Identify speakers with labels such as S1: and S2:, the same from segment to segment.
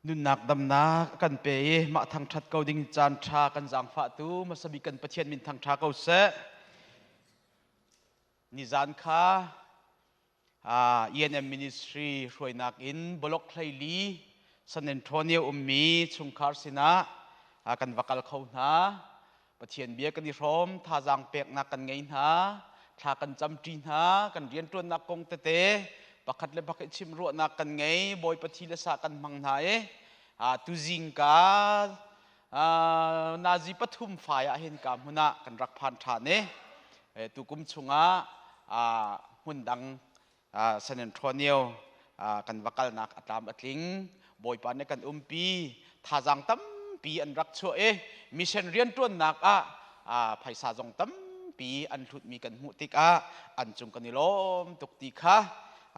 S1: Nunnak damnak kan pe i mah thangṭhat ko ding caan ṭha kan zaangfahtu hmasabik kan Pathian min thangṭha ko seh. Nizan kha ENM Ministry hruainak in Bolok 14 San Antonio ummi chungkhar sinah kan va kal kho hna. Pathian bia kan i hrawm, thazaang peknak kan ngei hna, thla kan camṭi hna, kan rianṭuannak kong tete pakhat le pakhat chim ruahnak kan ngei, Bawipa thi le sa kan hmang hna i tuzing ka nazi pathum fai ah hin ka hmun ah kan rak phan ṭhan i tukum chungah hmun dang San Antonio kan va kalnak a tlam a tling. Bawipa nih kan umpi, thazaang tampi an rak chuah i mission rianṭuannak ah phaisa zong tampi an hlutmi kan hmuh tikah an cung kan i lawm tuk ti kha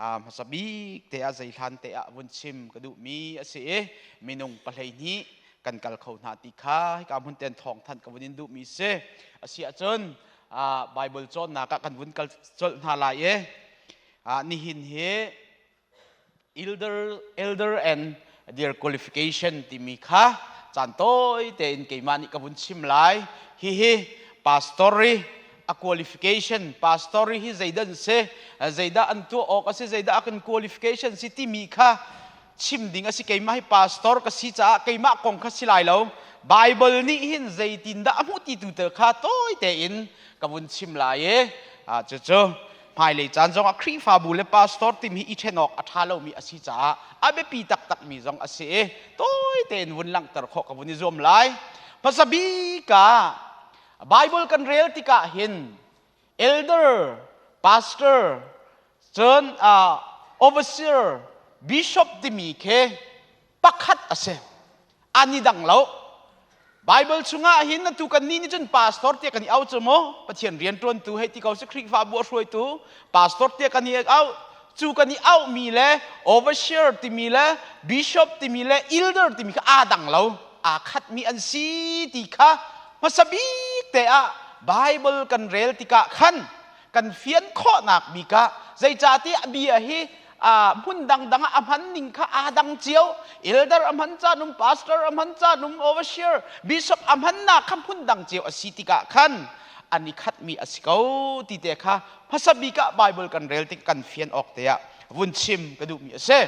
S1: hmasa bik te ah zeihlan te ah vun chim ka duhmi a si i minung 12 kan kal kho hna ti kha hika hmun ten thawng thanh ka vun in duhmi si. A si ahcun Bible cawnnak ah kan vun kal colh hna lai i nihin hi elder and their qualification timi kha caan tawi tein keimah nih ka vun chim lai. Hihi pastor i a qualification, pastor hi zeidah an si, zeidah an tuah awk a si, zeidah a kan qualification si timi kha chim ding a si. Keimah hi pastor ka si caah keimah kong kha si lai lo, Bible nih hin zeitindah a hmuh ti tu te kha tawi tein ka vun chim lai i cucu hmailei caan zongah Khrihfabu le pastor timi hi i ṭhen awk a ṭha lomi a si caah a biapi taktakmi zong a si i tawi tein vun langhter khawh ka vun i zuam lai. Hmasa bik ah Bible kan rel tikah hin elder, pastor, cun overseer, bishop timi khi pakhat a si. An i dang lo. Bible chungah hin atu kan nih nih cun pastor tiah kan i au cu mu. Pathian rianṭuantu hei ti ko si, Khrihfabu a hruaitu pastor tiah kan i au. Cu kan i auhmi le overseer timi le bishop timi le elder timi kha aa dang lo. Aa khatmi an si ti kha hmasa bik te ah Bible kan rel tikah khan kan fian khawhnak bik ah, zeicahtiah bia hi hmun dangdang ah a hman ning kha aa dang cio. Elder a hman caan um, pastor a hman caan um, overseer, bishop a hmannak kha hmun dang cio a si tikah khan an i khatmi a si ko ti te kha hmasa bik ah Bible kan rel tik kan fian awk te ah vun chim ka duhmi a si.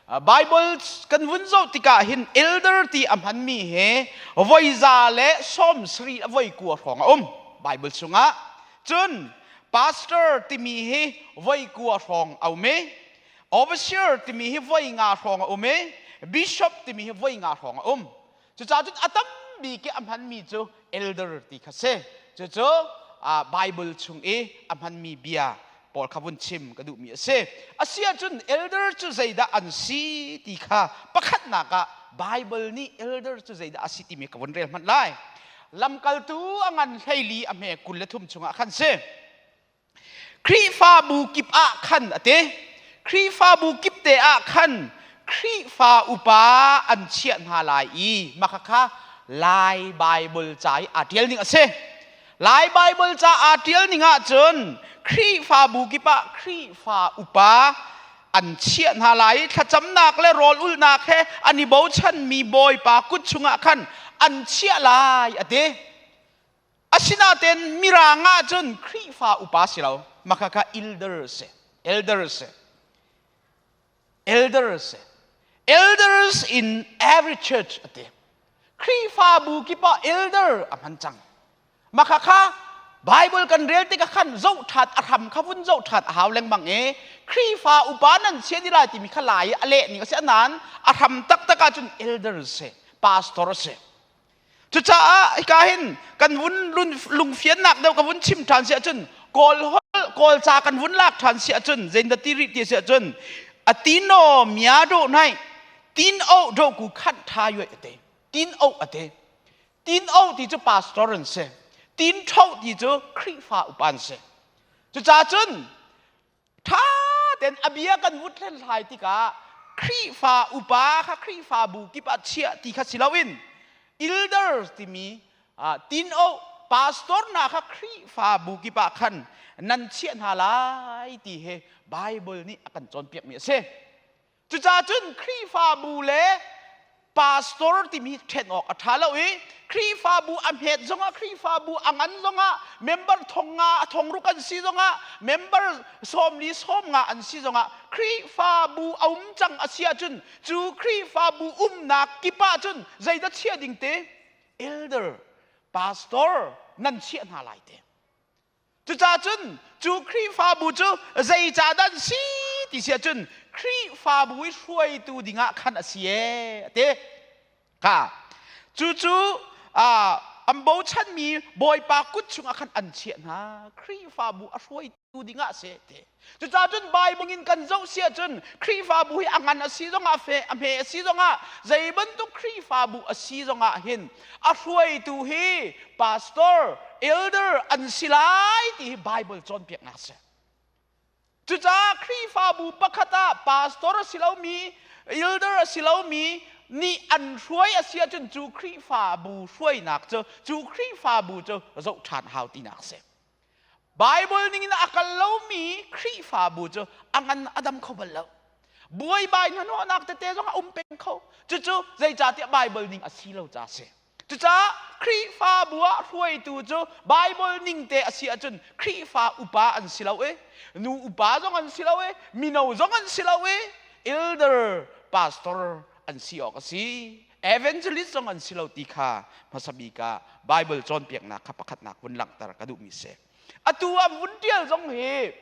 S1: Bible kan vun zoh tikah hin elder ti a hmanmi hi voi 170 a voi kua hrawng a um Bible chungah. Cun pastor timi hi voi kua hrawng a um i overseer timi hi voi nga hrawng a um i bishop timi hi voi nga hrawng a um. Cucaah cun a tam bik i a hmanmi cu elder ti kha si. Cucu Bible chung i a hmanmi bia pawl kha vun chim ka duhmi a si. A si ahcun elder cu zeidah an si ti kha pakhatnak ah Bible nih elder cu zeidah a si timi ka vun rel hmanh lai. Lamkaltu a ngan 14 a hme 23 chungah khan si. Khrihfabu kip ah khan a ti. Khrihfabu kip te ah khan Khrihfa upa an chiah hna lai i mah kha Lai Bible ca i aa ṭial ning a si. Lai Bible ca aa ṭial ning ahcun Khrihfabu kip ah Khrihfa upa an chiah hna lai i thlacamnak le rawl ulhnak he an i bochanmi Bawipa kut chungah khan an chiah lai a ti. Asinain Mirang ahcun Khrihfa upa si lo, maka kha elder si, elder si, elder si. Elders in every church a ti. Khrihfabu kip ah elder a hman cang. Maka kha Bible kan rel tikah khan zoh ṭhat a hram kha vun zoh ṭhat a hau lengmang i Khrihfa upa nan chia di lai timi kha lai i a leh ning a si nain a hram taktak ahcun elder si, pastor si. Cucaah hika hin kan vun lungfiannak deuh ka vun chim ṭhan si ahcun, Kawl holh Kawl ca kan vun lak ṭhan si ahcun, zeidah ti rih ti si ahcun, atino mia do nai tin o do ku khat tha yue ate tin o ate tin o ti cu pastor an si, tin tho ti cu Khrihfa upa an si. Cucaah cun ṭha tein a bia kan vut hlenhlai tikah Khrihfa upa kha Khrihfabu kip ah chiah ti kha si loin elders timi tin o pastor hna kha Khrihfabu kip ah khan nan chiah hna lai ti hi Bible nih a kan cawnpiakmi a si. Cucaah cun Khrihfabu le Pastor timi ṭhen awk a ṭha lo i Khrihfabu a hmet zongah Khrihfabu a ngan zongah member thong nga a thong ruk an si zongah member 40 sawm nga an si zongah Khrihfabu a um cang a si ahcun cu Khrihfabu umnak kip ahcun zeidah chiah ding te elder pastor nan chiah hna lai te. Cucaah cun cu Khrihfabu cu zeicahdah an si ti si ahcun Khrihfabu i hruaitu dingah khan a si ee a ti. Ka cucu an bochanmi Bawipa kut chungah khan an chiah hna. Khrihfabu a hruaitu dingah a si ti. Cucaah cun Bible in kan zoh si ahcun Khrihfabu hi a ngan a si zongah fe a hme a si zongah zei bantuk Khrihfabu a si zongah hin a hruaitu hi pastor, elder an si lai ti hi Bible cawnpiaknak a si. Cucaah Khrihfabu pakhat ah pastor a si lomi, elder a si lomi nih an hruai a si ahcun cu Khrihfabu hruainak cu cu Khrihfabu cu zoh ṭhan hau tinak a si. Bible ning in a kal lomi Khrihfabu cu a ngan a dam kho bal lo. Buaibai hnahnawhnak tete zong a um peng kho. Cucu zeicahtiah Bible ning a si lo ca a si. Cucaah Khrihfabu ah hruaitu cu Bible ning te a si ahcun Khrihfa upa an si lo i nu upa zong an si lo i mino zong an si lo i elder pastor an si awk a si. Evangelist zong an si lo ti kha hmasa bik ah Bible cawnpiaknak kha pakhatnak vun langhter ka duhmi si. Atu ah vun ṭial zong hi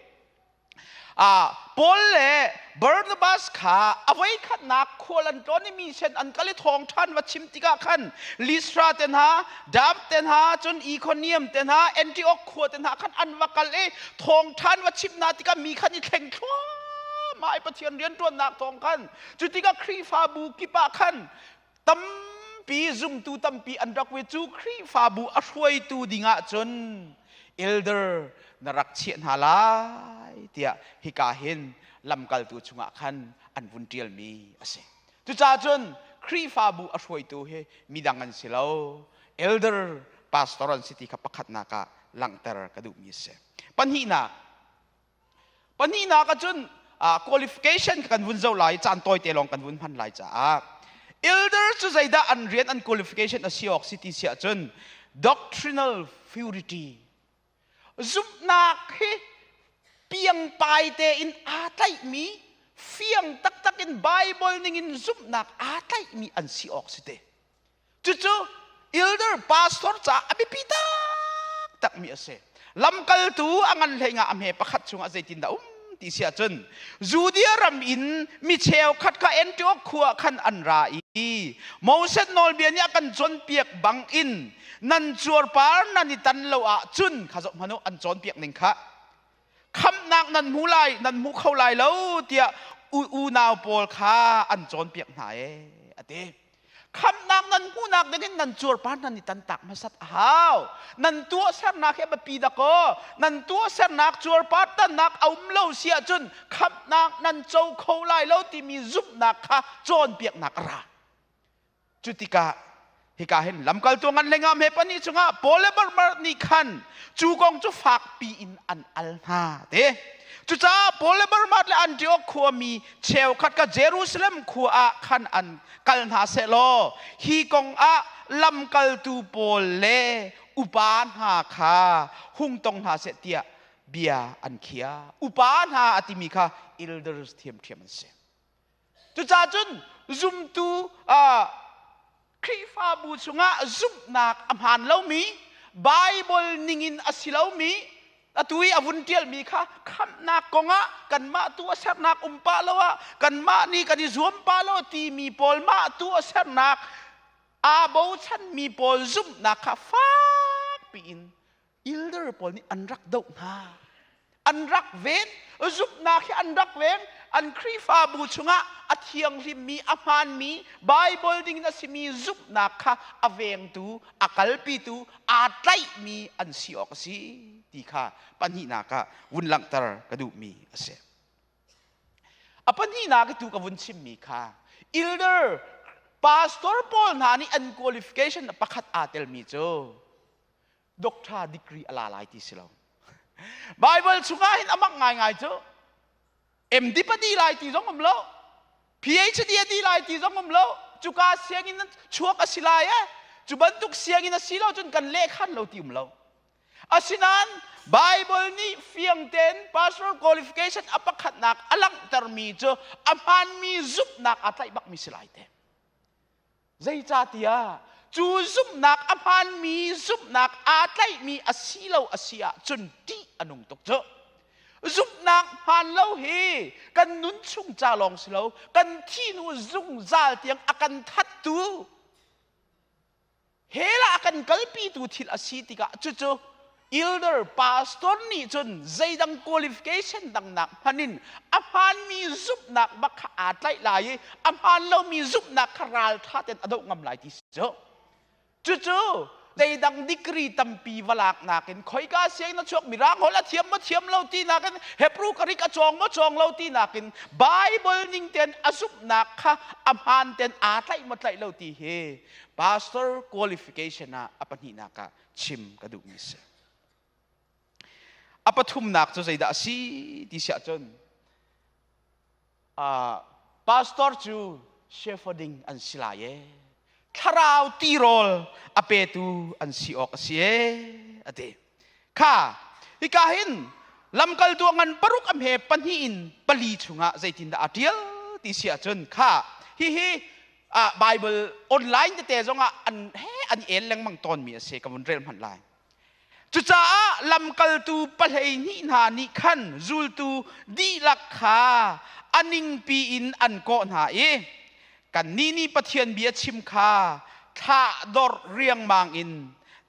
S1: Paul le Barnabas kha a voikhatnak khual an tlawn i mi sen an kal i thawngṭhan va chim tikah khan Lystra te hna, Derbe te hna, cun Ikonium te hna, Antioch khua te hna khan an va kal i thawngṭhan va chim hna tikah mi khan i thleng thluahmah i Pathian rianṭuannak thawng khan Cu tikah Khrihfabu kip ah khan tampi zumtu tampi an rak ve. Cu Khrihfabu a hruaitu dingah cun elder na rak chiah hna lai tiah hika hin lamkaltu chungah khan an vun ṭialmi a si. Cucaah cun Khrihfabu a hruaitu hi midang an si lo, elder pastor an si ti kha pakhatnak ah langhter ka duhmi a si. Pahnihnak, Pahnihnak ahcun qualification kan vun zoh lai caan tawite lawng kan vun hman lai caah elder cu zeidah an rian an qualification a si awk si ti si ahcun doctrinal purity zumhnak hi piangpai tein aa tlaihmi fiang taktak in Bible ningin zumhnak aa tlaihmi an si awk si te. Cucu elder pastor caah a biapi taktakmi a si. Lamkaltu a ngan hlei nga a hme pakhat chungah zeitindah um ti si ahcun Judea ram in mi cheukhat kha Antioch khua khan an ra i Moses nawlbia nih a kan cawnpiak bang in nan cuarpar nan i tan lo ahcun kha zoh hmanh u an cawnpiak ning kha khamhnak nan hmu lai nan hmu kho lai lo tiah unau pawl kha an cawnpiak hna e a ti. Khamhnak nan hmuhnak dingin nan cuarpar nan i tantak hmasat a hau. Nan tuahsernak hi a biapi dakaw. Nan tuahsernak cuarpar tannak a um lo si ahcun khamhnak nan co kho lai lo timi zumhnak kha cawnpiaknak a ra. Cu tikah hika hin lamkaltu ngan le ngam he pahnih chungah Paul le Barnabas nih khan cu kong cu fakpi in an al hna te. Cucaah Paul le Barnabas le Antioch khuami cheukhat kha Jerusalem khua ah khan an kal hna seh law hi kong ah lamkaltu pawl le upa hna kha hung tong hna seh tiah bia an khiah. Upa hna a timi kha elders thiamthiam an si. Cucaah cun zumtu Khrihfabu chungah zumhnak a hmaan lomi, Bible ningin a si lomi, atu i a vun ṭialmi kha khamhnak kongah kanmah tu a sernak um pah lo ah kanmah nih kan i zuam pah lo timi pawl mah tu a sernak aa bochanmi pawl zumhnak kha fak piin elder pawl nih an rak doh hna an rak ven zumhnak hi an rak ven an Khrihfabu chungah a thianghlimmi a hmaanmi Bible ding in a simi zumhnak kha a vengtu a kalpitu aa tlaihmi an si awk a si ti kha pahnihnak ah vun langhter ka duhmi a si a pahnihnak tu ka vun chimmi kha elder pastor pawl hna nih an qualification pakhat aa telmi cu doctor degree a la lai ti si lo Bible chungah hin amak ngaingai cu MD pa di lai ti zong um lo PhD a di lai ti zong um lo. Cuka sianginn chuak a si lai eh. Cu bantuk sianginn a si lo cun kan lehkhan lo ti um lo. Asinain Bible nih fiang tein pastoral qualification a pakhatnak a langhtermi cu a hmaanmi zumhnak aa tlaih bakmi si lai te. Zeicahtiah cu zumhnak a hmaanmi zumhnak aa tlaihmi a si lo a si ahcun ṭih a nung tuk cu. Zumhnak hmaan lo hi kan nun chung ca lawng si lo, kan thi hnu zungzal tiang a kan thattu Hell ah a kan kalpitu thil a si tikah cucu elder pastor nih cun zeidang qualification dangnak hman in a hmaanmi zumhnak bak kha aa tlaih lai i a hmaan lomi zumhnak kha ralṭha tein a doh ngam lai ti si cu. Cucu zeidang degree tampi va lak nakin khoika sianginn a chuak mirang holh a thiam maw thiam lo ti nakin Hebrew Greek a cawng maw cawng lo ti nakin Bible ning tein a zumhnak kha a hmaan tein aa tlaih maw tlaih lo ti hi pastor qualification ah a pahnihnak ah chim ka duhmi si. A pathumnak cu zeidah a si ti siah cun pastor cu shepherding an si lai e thlarau tirawl a petu an si awk a si e a ti. Kha hika hin lamkaltu ngan paruk a hme pahnih in pali chungah zeitindah a ṭial ti si ahcun kha hihi Bible online tete zongah an he an el lengmang tawnmi a si ka vun rel hmanh lai. Cucaah lamkaltu 12 hna nih khan zultu dihlak kha a ningpi in an kawh hna i kannih nih Pathian bia chim kha thlahdorh riangmang in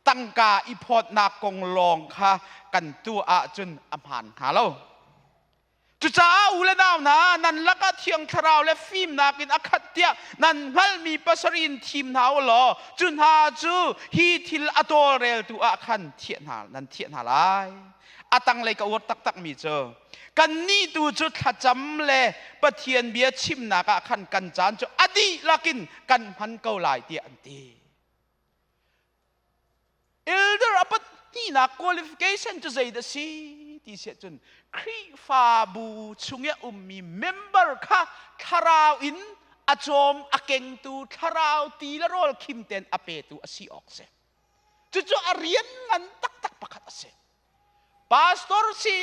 S1: tangka i phawtnak kong lawng kha kan tuah ahcun a hmaan hnga lo. Cucaah u le nau hna, nan lakah Thiang Thlarau le fimnak in a khat tiah nan hngalhmi pasarih in thim hna u law cu hna cu hi thil a tawlreltu ah khan thiah hna nan thiah hna lai. A tanglei ka uar taktakmi cu kannih tu cu thlacam le Pathian bia chimnak ah khan kan caan cu a dihlak in kan hman ko lai tiah an ti. Elder a pahnihnak qualification cu zeidah si ti siah cun Khrihfabu chung i a ummi member kha thlarau in a cawm a kengtu thlarau ti le rawl khim tein a petu a si awk si. Cucu a rian ngan taktak pakhat a si. Pastor si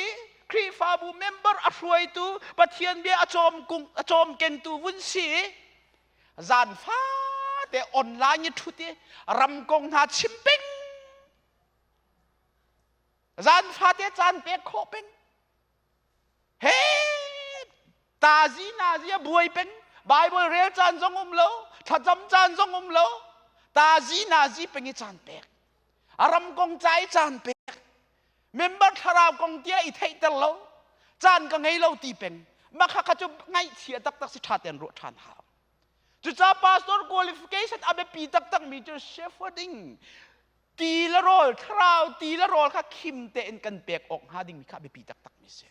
S1: Khrihfabu member a hruaitu Pathian bia a cawm kung a cawm kentu vun si zan fate online i ṭhut i ram kong hna chim peng zan fate caan pek khawh peng he tazi nazi a buai peng Bible rel caan zong um lo thlacam caan zong um lo tazi nazi peng i caan pek a ram kong ca i caan pek member thlarau kong tia i theihter lo caan ka ngei lo ti peng makha kha cu ngaihchia taktak si ṭha tein ruah ṭhan hau cucaah pastor qualification a biapi taktak mi cu shepherding ti le rawl thlarau ti le rawl kha khim tein kan pek awk hnga dingmi kha a biapi taktak mi si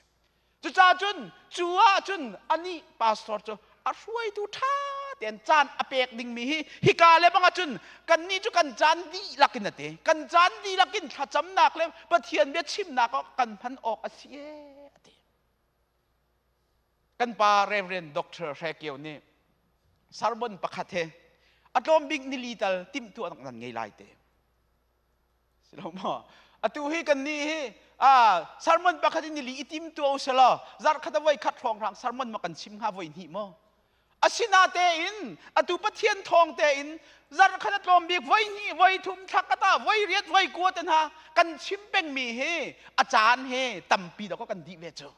S1: Cucaah cun cu ah cun anih pastor cu a hruaitu ṭha tein caan a pek dingmi hi hika le bang ahcun kannih cu kan caan dihlak in a ti kan caan dihlak in thlacamnak le Pathian bia chimnak ah kan hman awk a si ee a ti. Kan pa Reverend Dr. Hre Kio nih sermon pakhat he a tlawm bik nili tal timhtuahnak nan ngei lai te. Si lo maw? Atu hi kan nih hi sermon pakhat in nili i tim tuah u selaw zarh khat a voi khat hrawnghrang sermon ma kan chim hnga voi hnih maw? Asinatein atu Pathian thawng tein zarh khat a tlawm bik voi hnih voi thum thla khat ah voi riat voi kua te hna kan chim pengmi hi a caan he tampi dawk kan dih ve cu.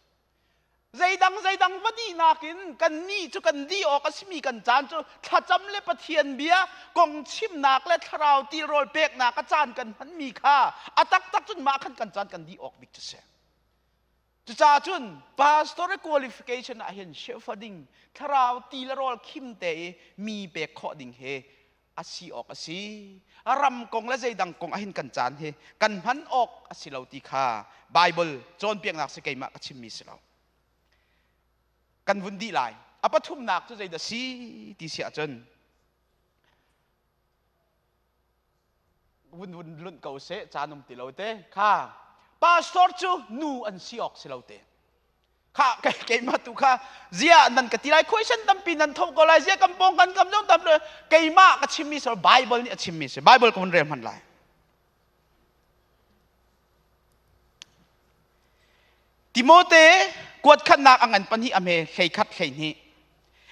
S1: Zeidang zeidang va dihnak in kannih cu kan dih awk a simi kan caan cu thlacam le Pathian bia kong chimnak le thlarau tilrawl peknak a caan kan hmanmi kha a taktak cun mah khan kan caan kan dih awk bik cu si. Cucaah cun pastor qualification ah hin shepherding thlarau ti le rawl khim te i mi pek khawh ding hi a si awk a si. Ram kong le zeidang kong ahhin kan caan hi kan hman awk a si lo ti kha Bible cawnpiaknak si keimah ka chimmi si lo. Kan vun dih lai. A pathumnak cu zeidah si ti si ahcun vun vun lunh ko seh caan um ti lo te kha pastor cu nu an si awk si lo te. Kha keimah tu kha zia nan ka ti lai question tampi nan tho ko lai zia kan pong kan kam zong tam keimah ka chimmi si Bible nih a chimmi si Bible ka hun rel hman lai. Timote kuat khatnak a ngan pahnih a hme 11 12.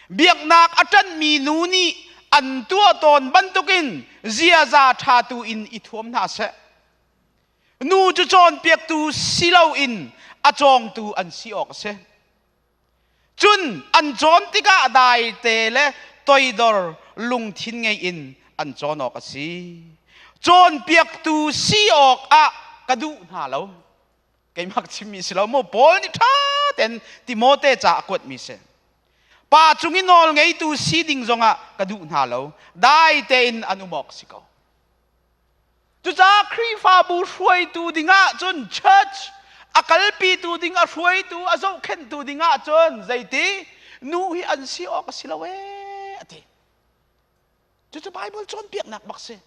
S1: Biaknak a ṭanhmi nu nih an tuah tawn bantukin ziaza ṭha tu in i thuam hna seh. Nu cu cawnpiaktu si loin a cawngtu an si awk a si. Cun an cawn tikah daite le toidor lungthin ngei in an cawn awk a si. Cawnpiaktu si awkah ka duh hna lo. Keimah ka chimmi si lo maw? Paul nih ṭha tein Timote ca a kuatmi si. Pa cung i nawl ngeitu si ding zongah ka duh hna lo. Dai tein an um awk si ko. Cucaah Khrihfabu hruaitu dingah cun church a kalpitu ding a hruaitu a zohkhenhtu dingah cun zeiti nu hi an si awk a si lo ee a ti. Cucu Bible cawnpiaknak bak si.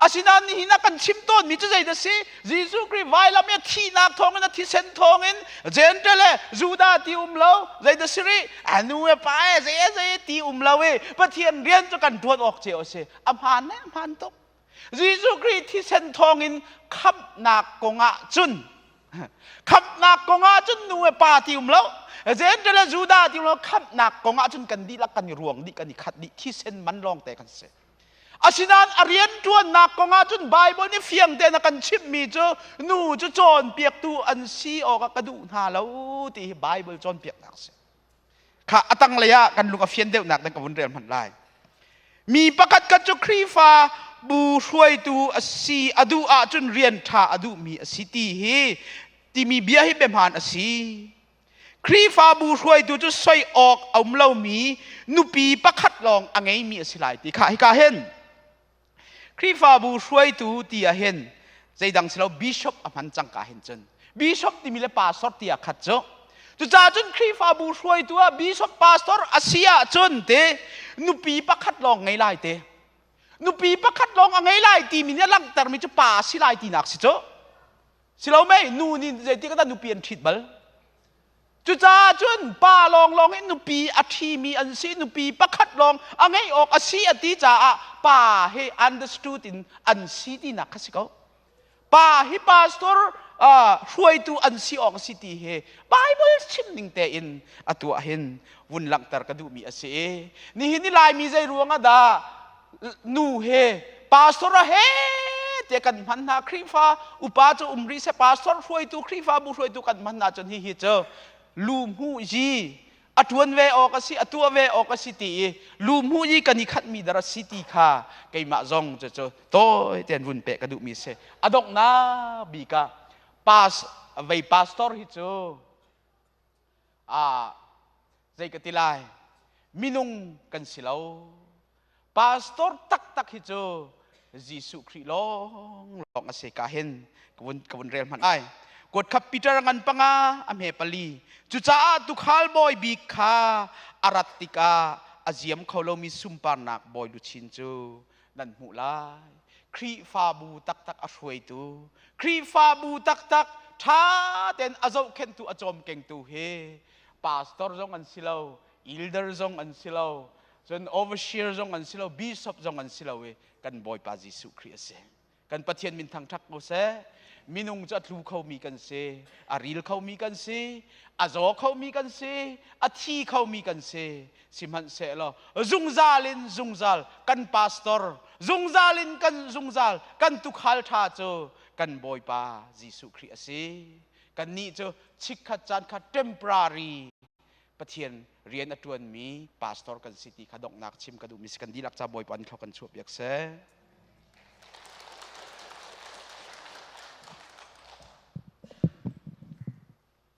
S1: Asinain nihin ah kan chim tawnmi cu zeidah si? Jesuh Khrih vailam i a thihnak thawngin a thisen thawngin Gentile le Judah ti um lo zeidah si rih? A nu e pa e zei e zei ti um lo i Pathian rian cu kan ṭuan awk cio a si. A hmaan le a hmaan tuk. Jesuh Khrih thisen thawngin khamhnak kongah cun khamhnak kongah cun nu le pa ti um lo Gentile le Judah ti um lo khamhnak kongah cun kan dihlak kan i ruang dih kan i khat dih thisen man lawng te kan si. Asinain a rian ṭuannak kongah cun Bible nih fiang tein a kan chimhmi cu nu cu cawnpiaktu an si awkah ka duh hna lo ti hi Bible cawnpiaknak a si. Kha a tanglei ah kan lung a fian deuhnak ding ka vun rel hmanh lai. Mi pakhat khat cu Khrihfa bu hruaitu a si a duh ahcun rian ṭha a duhmi a si ti hi timi bia hi biahmaan a si. Khrihfabu hruaitu cu soi awk a um lomi nupi pakhat lawng a ngeimi a si lai ti kha hika hin Khrihfabu hruaitu ti ah hin zeidang si lo bishop a hman cang ka hin cun bishop timi le pastor ti ah khat cu cucaah cun Khrihfabu hruaitu ah bishop pastor a si ahcun te nupi pakhat lawng ngei lai te nupi pakhat lawng a ngei lai timi nih a langhtermi cu pa a si lai tinak si cu si lo mei nu nih zeitik ah nupi an ṭhit bal Cucaah cun pa lawnglawng in nupi a ṭhimi an si, nupi pakhat lawng a ngeih awk a si a ti caah pa hi understood in an si tinak kha si ko. Pa hi pastor hruaitu an si awk a si ti hi Bible chim ning tein a tuah hin vun langhter ka duhmi a si. Nihin ni Laimi zei ruang ah dah nu he pastor a he te kan hman hna Khrihfa upa cu um rih seh pastor hruaitu Khrihfabu hruaitu kan hman hna cun hihi cu lu hmu yi a tuan ve awk a si a tuah ve awk a si ti i lu hmu yi kan i khatmi dar a si ti kha keimah zong cu cu tawi tein vun peh ka duhmi si a donghnak bik ah pas vei pastor hi cu zei ka ti lai minung kan si lo pastor taktak hi cu Jesuh Khrih lawng lawng a si ka hin ka vun rel hmanh ai kuat kha Peter ngan panga a hme pali cucaah tukhal bawi bik kha a rat tikah a ziam kho lomi sunparnak bawi luchin cu nan hmuh lai Khrihfabu taktak a hruaitu Khrihfabu taktak ṭha tein a zohkhenhtu a cawmkengtu hi pastor zong an si lo elder zong an si lo cun overseer zong an si lo bishop zong an si lo i kan Bawipa Jesuh Khrih a si kan Pathian min thangṭhat ko seh minung cu a tlu khomi kan si a ril khomi kan si a zaw khomi kan si a thi khomi kan si sihmanhsehlaw zungzal in zungzal kan pastor zungzal in kan zungzal kan tukhal ṭha cu kan Bawipa Jesuh Khrih a si kannih cu chikkhat caan kha temporary Pathian rian a ṭuanmi pastor kan si ti kha donghnak chim ka duhmi si kan dihlak ca Bawipa nih thlawk kan chuah piak seh.